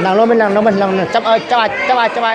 ຫຼັງລົງໄປ ຫຼັງລົງໄປ ຫຼັງ ຈັບເອົາ ຈັບໄວ້ ຈັບໄວ້ ຈັບໄວ້.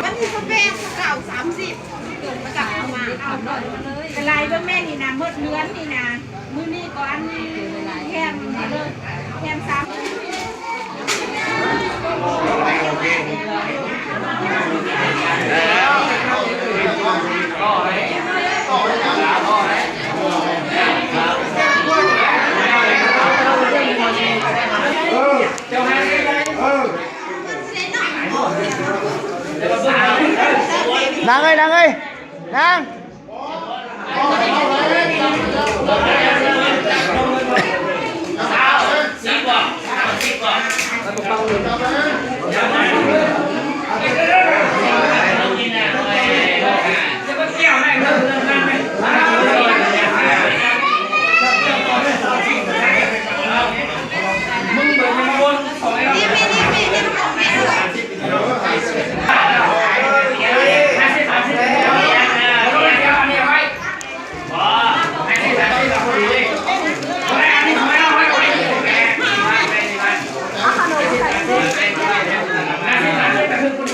ວັນທີສິບແປດ ຊາວເກົ້າ ສາມສິບ ເກີດມາຈາກເອົາມາ ເອົາເນາະ ໄປໄລ່ເບິ່ງແມ່ນີ້ນະ ໝົດເຮືອນນີ້ນະ ມື້ນີ້ກໍອັນແຖມເລີຍ ແຖມສາມ. ນາງເອີຍ ນາງເອີຍ ນາງ.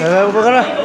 ເອີ ບໍ່ກັນລະ.